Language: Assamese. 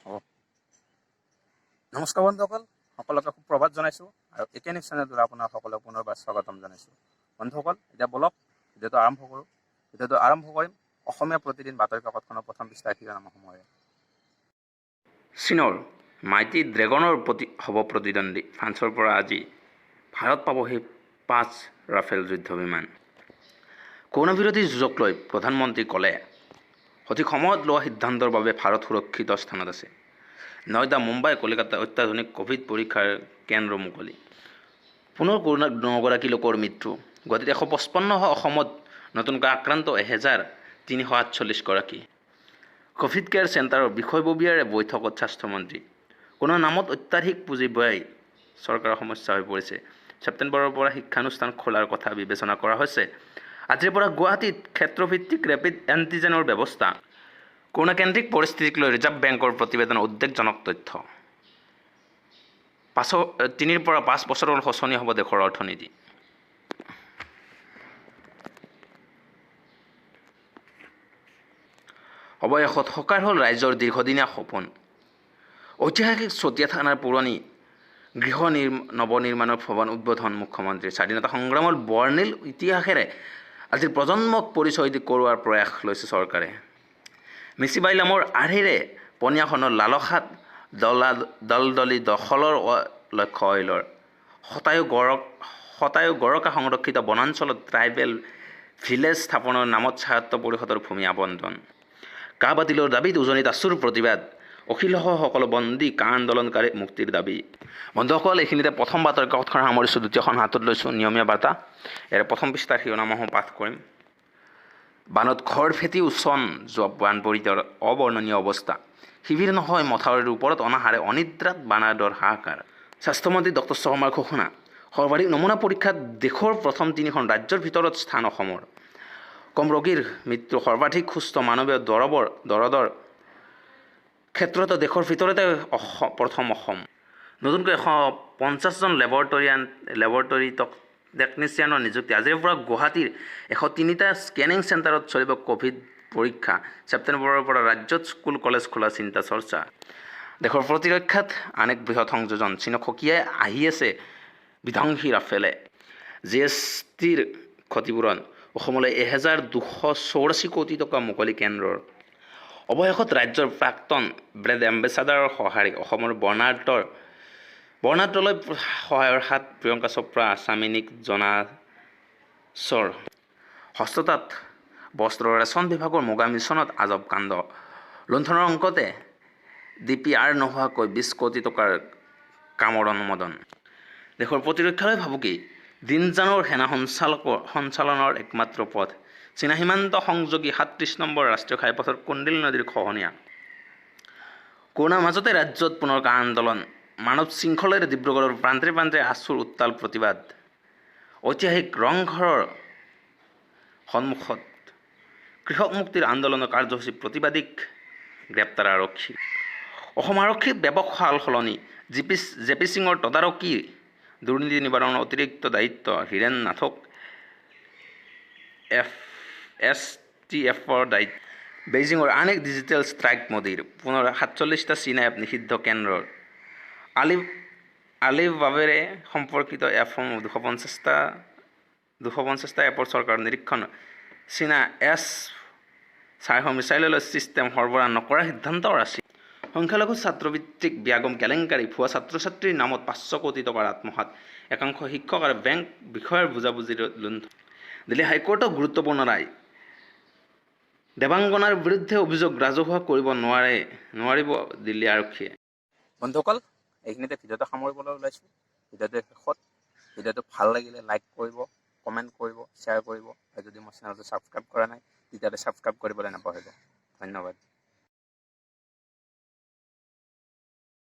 হ'ব। নমস্কাৰ বন্ধুসকল, সকলোকে সুপ্ৰভাত জনাইছোঁ আৰু একে নিউজ চেনেলটোত আপোনাৰ সকলোকে পুনৰবাৰ স্বাগতম জনাইছোঁ। বন্ধুসকল, এতিয়া বলক ভিডিঅ'টো আৰম্ভ কৰোঁ। ভিডিঅ'টো আৰম্ভ কৰিম অসমীয়া প্ৰতিদিন বাতৰি কাকতখনৰ প্ৰথম পৃষ্ঠাৰ শিৰোনামসমূহেৰে। চীনৰ মাইটি ড্ৰেগনৰ প্ৰতি হ'ব প্ৰতিদ্বন্দ্বী ফ্ৰান্সৰ পৰা আজি ভাৰত পাবহি 5 ৰাফেল যুদ্ধ বিমান। কৰোনা বিৰোধী যুঁজক লৈ প্ৰধানমন্ত্ৰী ক'লে, সঠিক সময়ত লোৱা সিদ্ধান্তৰ বাবে ভাৰত সুৰক্ষিত স্থানত আছে। নয়ডা, মুম্বাই, কলিকতাত অত্যাধুনিক ক'ভিড পৰীক্ষাৰ কেন্দ্ৰ মুকলি। পুনৰ কৰোনাত 9গৰাকী লোকৰ মৃত্যু। গুৱাহাটীত 155, অসমত নতুনকৈ আক্ৰান্ত 1348গৰাকী। ক'ভিড কেয়াৰ চেণ্টাৰৰ বিষয়ববীয়াৰে বৈঠকত স্বাস্থ্যমন্ত্ৰী। কোনো নামত অত্যাধিক পুঁজি ব্যয় চৰকাৰৰ সমস্যা হৈ পৰিছে। ছেপ্টেম্বৰৰ পৰা শিক্ষানুষ্ঠান খোলাৰ কথা বিবেচনা কৰা হৈছে। আজিৰ পৰা গুৱাহাটীত ক্ষেত্ৰভিত্তিক ৰেপিড এণ্টিজেনৰ ব্যৱস্থা। কৰোনাকেন্দ্ৰিক পৰিস্থিতিক লৈ ৰিজাৰ্ভ বেংকৰ প্ৰতিবেদনৰ উদ্বেগজনক তথ্য। 3ৰ পৰা 5 বছৰৰ শোচনীয় হ'ব দেশৰ অৰ্থনীতি। অৱশেষত সাকাৰ হ'ল ৰাইজৰ দীৰ্ঘদিনীয়া সপোন। ঐতিহাসিক চতিয়া থানাৰ পুৰণি গৃহ নৱনিৰ্মাণৰ ভৱন উদ্বোধন মুখ্যমন্ত্ৰীৰ। স্বাধীনতা সংগ্ৰামৰ বৰ্ণিল ইতিহাসেৰে আজিৰ প্ৰজন্মক পৰিচয় কৰোৱাৰ প্ৰয়াস লৈছে চৰকাৰে। মিচিবাইলামৰ আৰ্হিৰে পনীয়াখনৰ লালসাত দলদলি দখলৰ লক্ষ্য অইলৰ। শতায়ু গৰকা সংৰক্ষিত বনাঞ্চলত ট্ৰাইবেল ভিলেজ স্থাপনৰ নামত স্বায়ত্ত পৰিষদৰ ভূমি আবণ্টন। কা বাতিলৰ দাবীত উজনিত আছুৰ প্ৰতিবাদ। অখিলসহ সকলো বন্দী কা আন্দোলনকাৰী মুক্তিৰ দাবী। বন্ধুসকল, এইখিনিতে প্ৰথম বাতৰি কাকতখন সামৰিছোঁ। দ্বিতীয়খন হাতত লৈছোঁ, নিয়মীয়া বাৰ্তা। ইয়াৰে প্ৰথম পৃষ্ঠাৰ শিৰোনামসমূহ পাঠ কৰিম। বানত ঘৰ ভেটি উছন যোৱা বানপীড়িতৰ অবৰ্ণনীয় অৱস্থা। শিবিৰ নহয়, মথাউৰিৰ ওপৰত অনাহাৰে অনিদ্ৰাত বানাৰ্দৰ হাহাকাৰ। স্বাস্থ্যমন্ত্ৰী ডক্টৰ শৰ্মাৰ ঘোষণা। সৰ্বাধিক নমুনা পৰীক্ষাত দেশৰ প্ৰথম তিনিখন ৰাজ্যৰ ভিতৰত স্থান অসমৰ। কম ৰোগীৰ মৃত্যু, সৰ্বাধিক সুস্থ, মানৱীয় দৰদৰ ক্ষেত্ৰতো দেশৰ ভিতৰতে প্ৰথম অসম। নতুনকৈ 150জন লেবৰেটৰী টেকনিচিয়ানৰ নিযুক্তি। আজিৰে পৰা গুৱাহাটীৰ 103টা স্কেনিং চেণ্টাৰত চলিব ক'ভিড পৰীক্ষা। ছেপ্টেম্বৰৰ পৰা ৰাজ্যত স্কুল কলেজ খোলা চিন্তা চৰ্চা। দেশৰ প্ৰতিৰক্ষাত আন এক বৃহৎ সংযোজন। চীনক সকীয়াই আহি আছে বিধ্বংসী ৰাফেলে। জিএছটিৰ ক্ষতিপূৰণ অসমলৈ 1284 কোটি টকা মুকলি কেন্দ্ৰৰ। অৱশেষত ৰাজ্যৰ প্ৰাক্তন ব্ৰেণ্ড এম্বেচাডাৰৰ সঁহাৰি। অসমৰ বৰ্ণাঢ্যলৈ সহায়ৰ হাত প্ৰিয়ংকা চোপ্ৰা, ছামি, নিক জোনাছৰ। হস্ততাঁত বস্ত্ৰ ৰেচন বিভাগৰ মুগা মিছনত আজৱ কাণ্ড। লুণ্ঠনৰ অংকতে ডিপিআৰ নোহোৱাকৈ 20 কোটি টকাৰ কামৰ অনুমোদন। দেশৰ প্ৰতিৰক্ষালৈ ভাবুকি দিনজানৰ সেনা সঞ্চালনৰ একমাত্ৰ পথ। চীনা সীমান্ত সংযোগী 37 নম্বৰ ৰাষ্ট্ৰীয় ঘাইপথৰ কুণ্ডিল নদীৰ খহনীয়া। কৰোনাৰ মাজতে ৰাজ্যত পুনৰ কা আন্দোলন। মানৱ শৃংখলেৰে ডিব্ৰুগড়ৰ প্ৰান্তে প্ৰান্তে আছুৰ উত্তাল প্ৰতিবাদ। ঐতিহাসিক ৰংঘৰৰ সন্মুখত কৃষক মুক্তিৰ আন্দোলনৰ কাৰ্যসূচী, প্ৰতিবাদীক গ্ৰেপ্তাৰ আৰক্ষী। অসম আৰক্ষীৰ ব্যাপক সাল সলনি। জে পি সিঙৰ তদাৰকী, দুৰ্নীতি নিবাৰণৰ অতিৰিক্ত দায়িত্ব। হীৰেণ নাথক এছটিএফৰ দায়িত্ব। বেইজিঙৰ আন এক ডিজিটেল ষ্ট্ৰাইক মোদীৰ। পুনৰ 47টা চীনা এপ নিষিদ্ধ কেন্দ্ৰৰ। আলিবাবাৰে সম্পৰ্কিত এপসমূহ 250টা এপৰ চৰকাৰৰ নিৰীক্ষণ। চীনা এছ-400 মিছাইললৈ ছিষ্টেম সৰবৰাহ নকৰাৰ সিদ্ধান্ত ৰাছিয়াৰ। সংখ্যালঘু ছাত্ৰবৃত্তিক ব্যাগম কেলেংকাৰী, ভুৱা ছাত্ৰ-ছাত্ৰীৰ নামত 500 কোটি টকাৰ আত্মসাৎ। একাংশ শিক্ষক আৰু বেংক বিষয়াৰ বুজাবুজিৰ লুণ্ঠন। দিল্লী হাইকোৰ্টৰ গুৰুত্বপূৰ্ণ ৰায়। দেৱাংগনাৰ বিৰুদ্ধে অভিযোগ ৰাজহুৱা কৰিব নোৱাৰিব দিল্লী আৰক্ষীয়ে। বন্ধুসকল, এইখিনিতে ভিডিঅ'টো সামৰিবলৈ ওলাইছোঁ। ভিডিঅ'টোৰ শেষত ভিডিঅ'টো ভাল লাগিলে লাইক কৰিব, কমেণ্ট কৰিব, শ্বেয়াৰ কৰিব আৰু যদি মোৰ চেনেলটো ছাবস্ক্ৰাইব কৰা নাই, তেতিয়াহ'লে ছাবস্ক্ৰাইব কৰিবলৈ নাপাহৰিব। ধন্যবাদ।